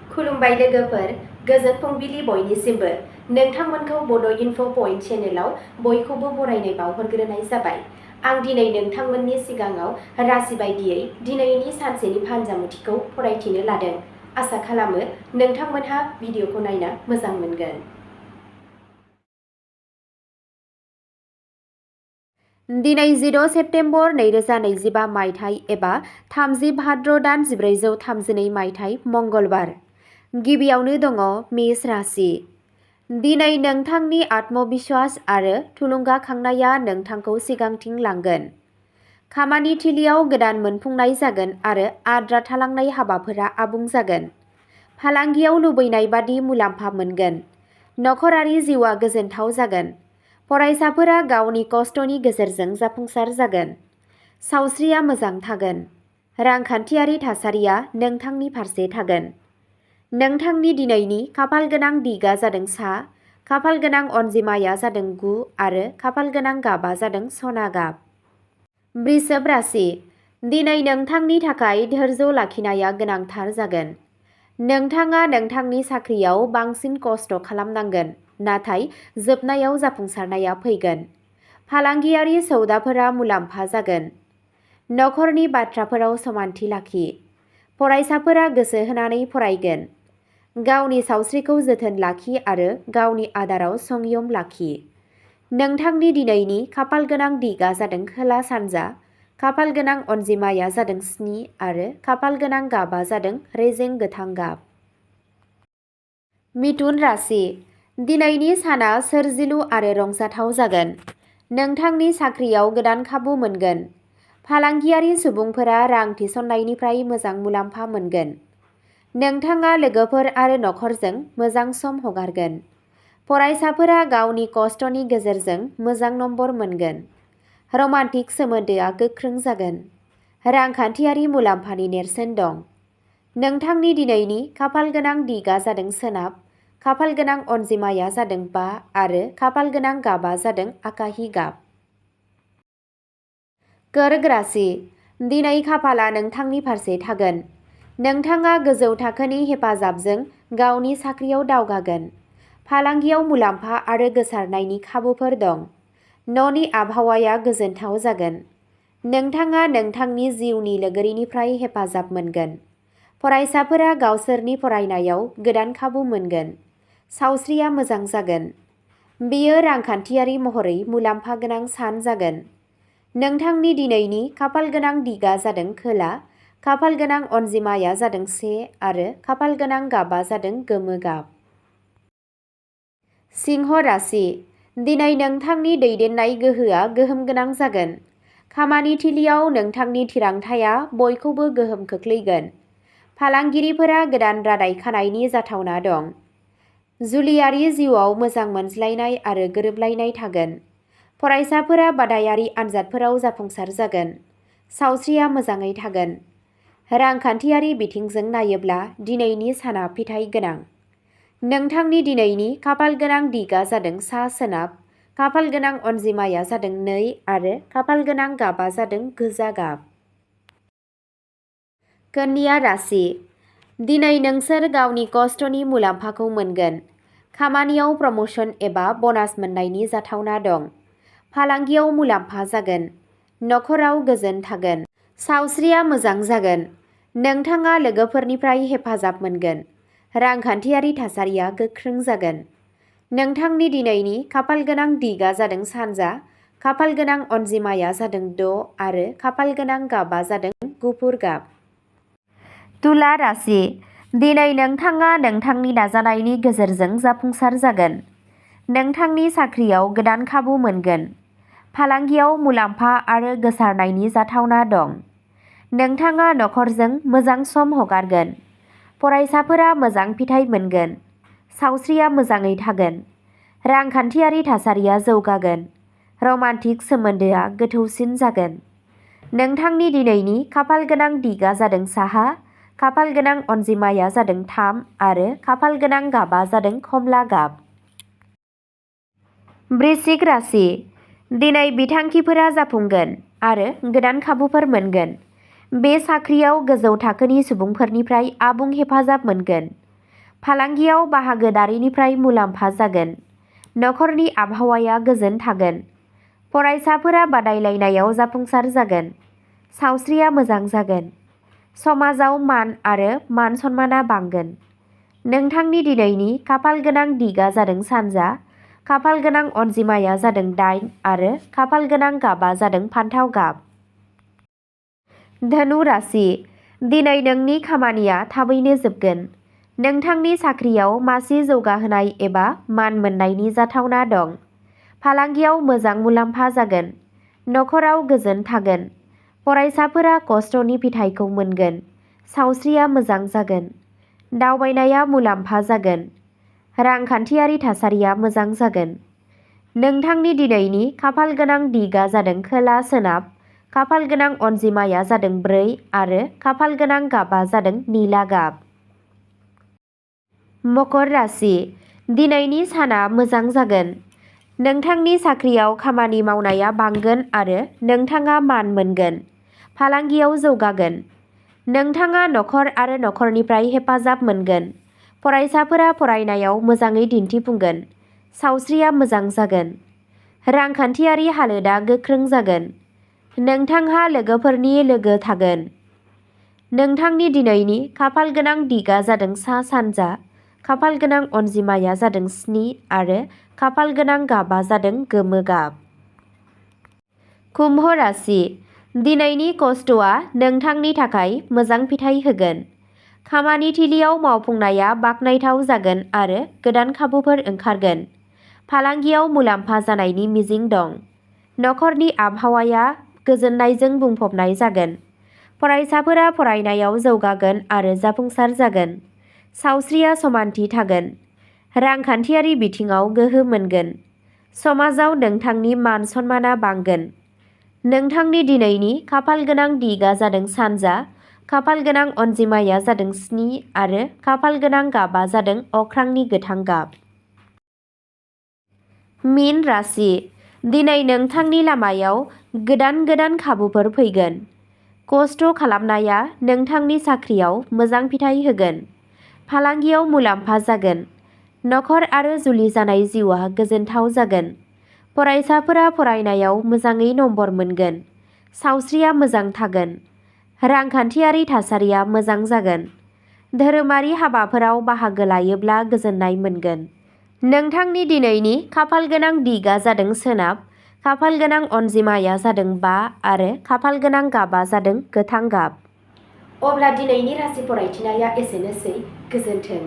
खुलुमबाय लोगोफोर, गोजोन फुंबिलि बयनिसिमबो। नोंथांमोनखौ बड' इनफ' पइन्ट चेनेलाव बयखौबो बरायनाय बावहरग्रोनाय जाबाय। आं दिनै नोंथांमोननि सिगाङाव राशि बायदियै दिनैनि सानसेनि फानजामुथिखौ फरायथिनो लादों। आसा खालामो नोंथांमोनहा भिडिअखौ नायना मोजां मोनगोन। दिनै 14 सेप्तेम्बर 2025 मायथाइ एबा 30 भाद्र दान 1432 मायथाइ मंगलबार। गिबियावनो दङ मेष राशि। दिनै नोंथांनि आत्मबिश्वास आरो थुलुंगाखांनाया नोंथांखौ सिगांथिं लांगोन। खामानि थिलियाव गोदान मोनफुंनाय जागोन आरो आद्रा थालांनाय हाबाफोरा आबुं जागोन। फालांगियाव लुबैनाय बादि मुलाम्फा मोनगोन। नखरारि जिउआ गोजोनथाव जागोन। फरायसाफोरा गावनि खस्थ'नि गेजेरजों जाफुंसार जागोन। सावस्रिया मोजां थागोन। रांखान्थियारि थासारिया नोंथांनि फारसे थागोन। नोंथांनि दिनैनि खाफाल गोनां दिगा जादों सा, खाफाल गोनां अनजिमाया जादों 9 आरो खाफाल गोनां गाबा जादों सना गाब। वृषभ राशि। दिनै नोंथांनि थाखाय धैर्य लाखिनाया गोनांथार जागोन। नोंथाङा नोंथांनि साख्रियाव बांसिन खस्थ' खालामनांगोन, नाथाय जोबनायाव जाफुंसारनाया फैगोन। फालांगियारि सौदाफोरा मुलाम्फा जागोन। नखरनि बाथ्राफोराव समानथि लाखि। फरायसाफोरा गोसो होनानै फरायगोन। गावनि सावस्रिखौ जोथोन लाखि आरो गावनि आदाराव संयम लाखि। नोंथांनि दिनैनि खाफाल गोनां दिगा जादों खोला सानजा, खाफाल गोनां अनजिमाया जादों 7 आरो खाफाल गोनां गाबा जादों रेजें गोथां गाब। मिथुन राशि। दिनैनि साना सोरजिलु आरो रंजाथाव जागोन। नोंथांनि साख्रियाव गोदान खाबु मोनगोन। फालांगियारि सुबुंफोरा रां थिसननायनिफ्राय मोजां मुलाम्फा मोनगोन। नोंथाङा लोगोफोर आरो नखरजों मोजां सम हगारगोन। फरायसाफोरा गावनि खस्थ'नि गेजेरजों मोजां नम्बर मोनगोन। रमान्टिक सोमोन्दोआ गोख्रों जागोन। रांखान्थियारि मुलाम्फानि नेरसोन दं। नोंथांनि दिनैनि खाफाल गोनां दिगा जादों सोनाब, खाफाल गोनां अनजिमाया जादों 5 आरो खाफाल गोनां गाबा जादों आकाहि गाब। कर्क राशि। दिनै खाफाला नोंथांनि फारसे थागोन। नोंथाङा गोजौ थाखोनि हेफाजाबजों गावनि साख्रियाव दावगागोन। फालांगियाव मुलाम्फा आरो गोसारनायनि खाबुफोर दं। न'नि आबहावाया गोजोनथाव जागोन। नोंथाङा नोंथांनि जिउनि लोगोरिनिफ्राय हेफाजाब मोनगोन। फरायसाफोरा गावसोरनि फरायनायाव गोदान खाबु मोनगोन। सावस्रिया मोजां जागोन। बेयो रांखान्थियारि महरै मुलाम्फा गोनां सान जागोन। नोंथांनि दिनैनि खाफाल गोनां दिगा जादों खोला, खाफाल गोनां अनजिमाया जादों 1 आरो खाफाल गोनां गाबा जादों गोमो गाब। सिंह राशि। दिनै नोंथांनि दैदेननाय गोहोआ गोहोम गोनां जागोन। खामानि थिलियाव नोंथांनि थिरांथाया बयखौबो गोहोम खोख्लैगोन। फालांगिरिफोरा गोदान रादाय खानायनि जाथावना दं। जुलियारि जिउआव मोजां मोनज्लायनाय आरो गोरोबलायनाय थागोन। फरायसाफोरा बादायारि आनजादफोराव जाफुंसार जागोन। सावस्रिया मोजाङै थागोन। रांखान्थियारि बिथिंजों नायोब्ला दिनैनि साना फिथाइ गोनां। नोंथांनि दिनैनि खाफाल गोनां दिगा जादों सा सोनाब, खाफाल गोनां अनजिमाया जादों 2 आरो खाफाल गोनां गाबा जादों गोजा गाब। कन्या राशि। दिनै नोंसोर गावनि खस्थ'नि मुलाम्फाखौ मोनगोन। खामानियाव प्रमोशन एबा ब'नास मोननायनि जाथावना दं। फालांगियाव मुलाम्फा जागोन। नखराव गोजोन थागोन। सावस्रिया मोजां जागोन। नोंथाङा लोगोफोरनिफ्राय हेफाजाब मोनगोन। रांखान्थियारि थासारिया गोख्रों जागोन। नोंथांनि दिनैनि खाफाल गोनां दिगा जादों सानजा, खाफाल गोनां अनजिमाया जादों 6 आरो खाफाल गोनां गाबा जादों गुफुर गाब। तुला राशि। दिनै नोंथाङा नोंथांनि नाजानायनि गेजेरजों जाफुंसार जागोन। नोंथांनि साख्रियाव गोदान खाबु मोनगोन। फालांगियाव मुलाम्फा आरो गोसारनायनि जाथावना दं। नोंथाङा नखरजों मोजां सम हगारगोन। फरायसाफोरा मोजां फिथाइ मोनगोन। सावस्रिया मोजाङै थागोन। रांखान्थियारि थासारिया जौगागोन। रमान्टिक सोमोन्दोआ गोथौसिन जागोन। नोंथांनि दिनैनि खाफाल गोनां दिगा जादों साहा, खाफाल गोनां अनजिमाया जादों 3 आरो खाफाल गोनां गाबा जादों खमला गाब। वृश्चिक राशि। दिनै बिथांखिफोरा जाफुंगोन आरो गोदान खाबुफोर मोनगोन। बे साख्रियाव गोजौ थाखोनि सुबुंफोरनिफ्राय आबुं हेफाजाब मोनगोन। फालांगियाव बाहागोदारिनिफ्राय मुलाम्फा जागोन। नखरनि आबहावाया गोजोन थागोन। फरायसाफोरा बादायलायनायाव जाफुंसार जागोन। सावस्रिया मोजां जागोन। समाजाव मान आरो मान सन्माना बांगोन। नोंथांनि दिनैनि खाफालगोनां दिगा जादों सानजा, खाफालगोनां अनजिमाया जादों 8 आरो खाफालगोनां गाबा जादों फान्थाव गाब। धनु राशि, दिनै नोंनि खामानिया थाबैनो जोबगोन। नोंथांनि साख्रियाव मासि जौगाहोनाय एबा मान मोननायनि जाथावना दं। फालांगियाव मोजां मुलाम्फा जागोन। नखराव गोजोन थागोन। फरायसाफोरा खस्थ'नि फिथाइखौ मोनगोन। सावस्रिया मोजां जागोन। दावबायनाया मुलाम्फा जागोन। रांखान्थियारि थासारिया मोजां जागोन। नोंथांनि दिनैनि खाफालगोनां दिगा जादों खोला सोनाब, खाफालगोनां अनजिमाया जादों 4 आरो खाफालगोनां गाबा जादों निला गाब। मकर राशि, दिनैनि साना मोजां जागोन। नोंथांनि साख्रियाव खामानि मावनाया बांगोन आरो नोंथाङा मान मोनगोन। फालांगियाव जौगागोन। नोंथाङा नखर आरो नखरनिफ्राय हेफाजाब मोनगोन। फरायसाफोरा फरायनायाव मोजाङै दिन्थिफुंगोन। सावस्रिया मोजां जागोन। रांखान्थियारि हालोदा गोख्रों जागोन। नोंथांहा लोगोफोरनि लोगो थागोन। नोंथांनि दिनैनि खाफालगोनां दिगा जादों सा सानजा, खाफालगोनां अनजिमाया जादों 7 आरो खाफालगोनां गाबा जादों गोमो गाब। कुम्भ राशि, दिनैनि खस्थ'आ नोंथांनि थाखाय मोजां फिथाइ होगोन। खामानि थिलियाव मावफुंनाया बाखनायथाव जागोन आरो गोदान खाबुफोर ओंखारगोन। फालांगियाव मुलाम्फा जानायनि मिजिं दं। नखरनि आबहावाया गोजोननायजों बुंफबनाय जागोन। फरायसाफोरा फरायनायाव जौगागोन आरो जाफुंसार जागोन। सावस्रिया समानथि थागोन। रांखान्थियारि बिथिङाव गोहो मोनगोन। समाजाव नोंथांनि मान सन्माना बांगोन। नोंथांनि दिनैनि खाफालगोनां दिगा जादों सानजा, खाफालगोनां अनजिमाया जादों 7 आरो खाफालगोनां गाबा जादों अख्रांनि गोथां गाब। मीन राशि, दिनै नोंथांनि लामायाव गोदान खाबुफोर फैगोन। खस्थ' खालामनाया नोंथांनि साख्रियाव मोजां फिथाइ होगोन। फालांगियाव मुलाम्फा जागोन। नखर आरो जुलि जानाय जिउआ गोजोनथाव जागोन। फरायसाफोरा फरायनायाव मोजाङै नम्बर मोनगोन। सावस्रिया मोजां थागोन। रांखान्थियारि थासारिया मोजां जागोन। धोरोमारि हाबाफोराव बाहागो लायोब्ला गोजोननाय मोनगोन। नोंथांनि दिनैनि खाफालगोनां दिगा जादों सोनाब, खाफालगोनां अनजिमाया जादों 5 आरो खाफालगोनां गाबा जादों गोथां गाब। अब्ला दिनैनि राशि फरायथिनाया एसेनोसै। गोजोन्थों।